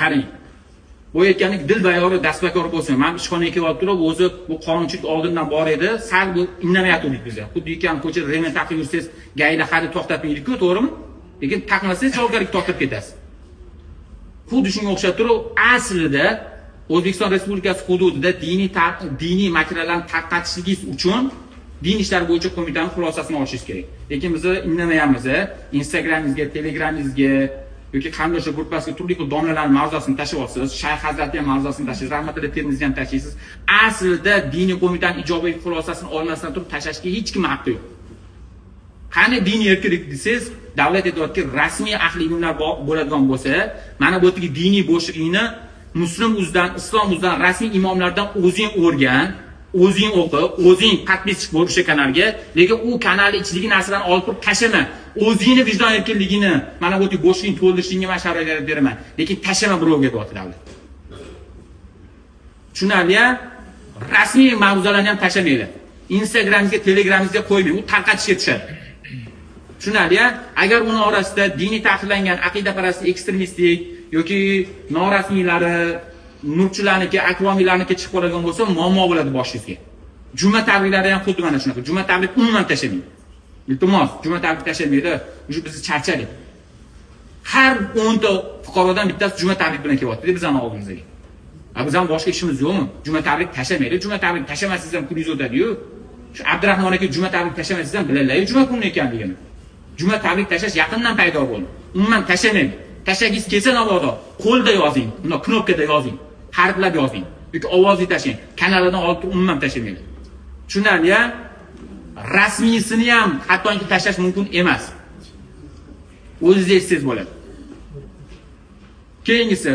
Qarang. Bu aytgandek dil bayori dastbakor bo'lsin. Men ishxonaga kelib olib turib, o'zi bu qonunchilik oldindan bor edi. Sal bu indamayotgandik biz. Xuddi ko'chada remen taqib yursangiz, gayda hali to'xtatmaydi-ku, to'g'rimi? Lekin taqmasangiz javobgarlikka tortib ketasiz. Xuddi shunga o'xshab turib, aslida O'zbekiston Respublikasi hududida diniy materiallarni tarqatishligingiz uchun din ishlari bo'yicha qo'mitaning xulosasini olishingiz kerak. Lekin biz indamayapmiz. Instagramingizga, Telegramingizga yoki qarindoshlar gruppasiga turli xil domlalarning mavzusini tashlab olsiz, shayx hazrati ham mavzusini tashlaysiz, rahmatulloh Termiziy ham tashlaysiz. Aslida diniy qo'mitaning ijobiy xulosasini olmasdan turib tashlashga hech kim haqqi yo'q. Qani diniy erkinlik desangiz, davlat aytyaptiki, rasmiy ahli ilmlar bo'ladigan bo'lsa, mana bu yerdagi diniy bo'shliqni Muslim uzdan, Islom uzdan, rasmiy imomlardan o'zing o'rgan, o'zing o'qi, o'zing подписчик bo'l o'sha kanalga, lekin u kanalni ichidagi narsalarni olib turib tashlama. O'zingni vijdon erkinligini, mana bu yerdagi bo'shliqni to'ldirishingga men sharoit yaratib beraman, lekin tashlama birovga, deyapti davlat. Tushunarli? Rasmiy mavzularni ham tashlamanglar. Instagramingizga, Telegramingizga qo'ymang, u tarqatishga tushadi. Tushunarli? Agar uni orasida diniy taqiqlangan aqidaparast, ekstremistik yoki norasmiylari, nurchilarniki, akromiylarniki chiqib qoladigan bo'lsa, muammo bo'ladi boshingizga. Juma tabriklari ham xuddi mana shunaqa. Juma tabrik umuman tashlamang. Iltimos, juma tabrik tashlamanglar. Уже bizni charchadik. Har 10 ta fuqarodan bittasi juma tabrik bilan kelyapti bizning oldimizga. A biz ham boshqa ishimiz yo'qmi? Juma tabrik tashlamanglar. Juma tabrik tashlamasangiz ham kuningiz o'tadi-yu. Shu Abdurahmon aka juma tabrik tashlamasangiz ham biladilar-yu juma kuni ekanligini. Juma tabrik tashlash yaqindan paydo bo'ldi. Umuman tashlamang. Tashlagingiz kelsa mabodo qo'lda yozing, bundoq knopkada yozing, harflab yozing yoki ovozli tashlang. Kanalidan olib turib umuman tashlamanglar. Tushunarli? Rasmiysini ham hattoki tashlash mumkin emas. O'zingiz eshitsangiz bo'ladi. Keyingisi,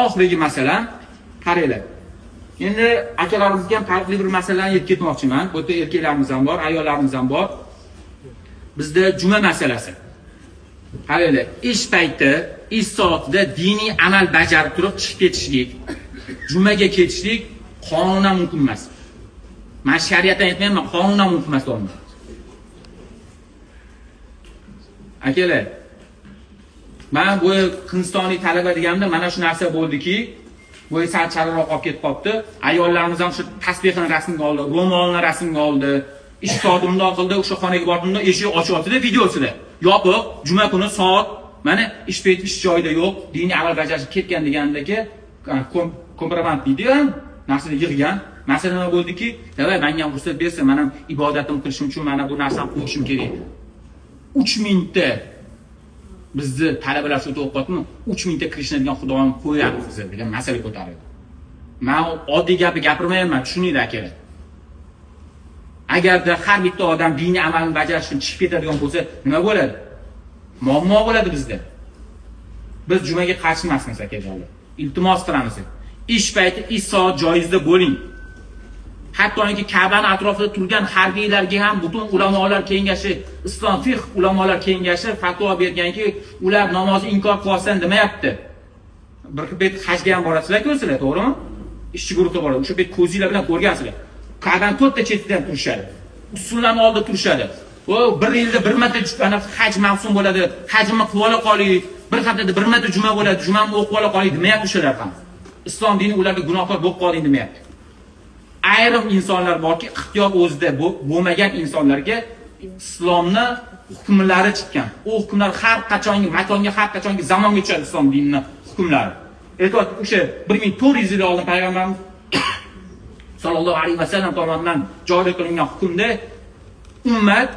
oxirgi masala, qaranglar. Endi akalarimizga ham tariqli bir masalani yetib ketmoqchiman. Bu yerda erkaklarimiz ham bor, ayollarimiz ham bor. Bizda juma masalasi. Qaranglar, ish payti, ish soatida diniy amal bajarib turib chiqib ketishlik, jumaga ketishlik qonunan mumkin emas. Men shariatdan aytmayman, qonunan mumkin emas deyapman. Akalar, men bu hindistonlik talaba deganimda mana shu narsa bo'ldiki, bu sal chalroq olib ketib qolibdi. Ayollarimiz ham shu tasbehini rasmga oldi, ro'molini rasmga oldi. Ish soati bundoq qildi, o'sha xonaga borib bundoq eshik ochyapti-da videosida. Yopiq, juma kuni soat mana ish payti ish joyida yo'q, diniy amal bajarishga ketgan degandagi kompromant deydi-yu, narsani yig'gan. Masala nima bo'ldiki, davay menga ham ruxsat bersa, men ham ibodatim qilishim uchun mana bu narsani qo'yishim kerak. 3000 ta bizni talabalar shu o'qiyaptimi? 3000 ta Krishna degan xudoyim qo'yamiz biz degan masala ko'tarildi. Men oddiy gapni gapirmayapman, tushuninglar akalar. Agarda har bitta odam diniy amalni bajarish uchun chiqib ketadigan bo'lsa, nima bo'ladi? Muammo bo'ladi bizda. Biz jumaga qarshi emasmiz akajonlar. Iltimos qilamiz. Ish payti, ish soat joyingizda bo'ling. Hattoki Ka'bani atrofida turgan harbiylarga ham butun ulamolar kengashi, islom fiqh ulamolar kengashi fatvo berganki, ular namozni inkor qilsan demayapti. Bir payt hajga ham borasizlar-ku sizlar, to'g'rimi? Ishchi guruhda boradi. O'sha payt ko'zinglar bilan ko'rgansizlar. Ka'bani to'rtta chetida ham turishadi. Ustunlarni oldida turishadi. O bir yilda bir marta ana haj mavsum bo'ladi. Hajimni qilib ola qoling. Bir haftada bir marta juma bo'ladi. Jumamni o'qib ola qoling demayapti o'shalar ham. Islom dini ularga gunohkor bo'lib qoling demayapti. Ayrim insonlar borki, ixtiyor o'zida bo'lmagan insonlarga islomni hukmlari chiqqan. U hukmlar har qachongi makonga, har qachongi zamonga tushadi islom dinini hukmlari. Aytyapti, o'sha 1400 yil oldin payg'ambarimiz sollallohu alayhi vasallam tomonidan joriy qilingan hukmda ummat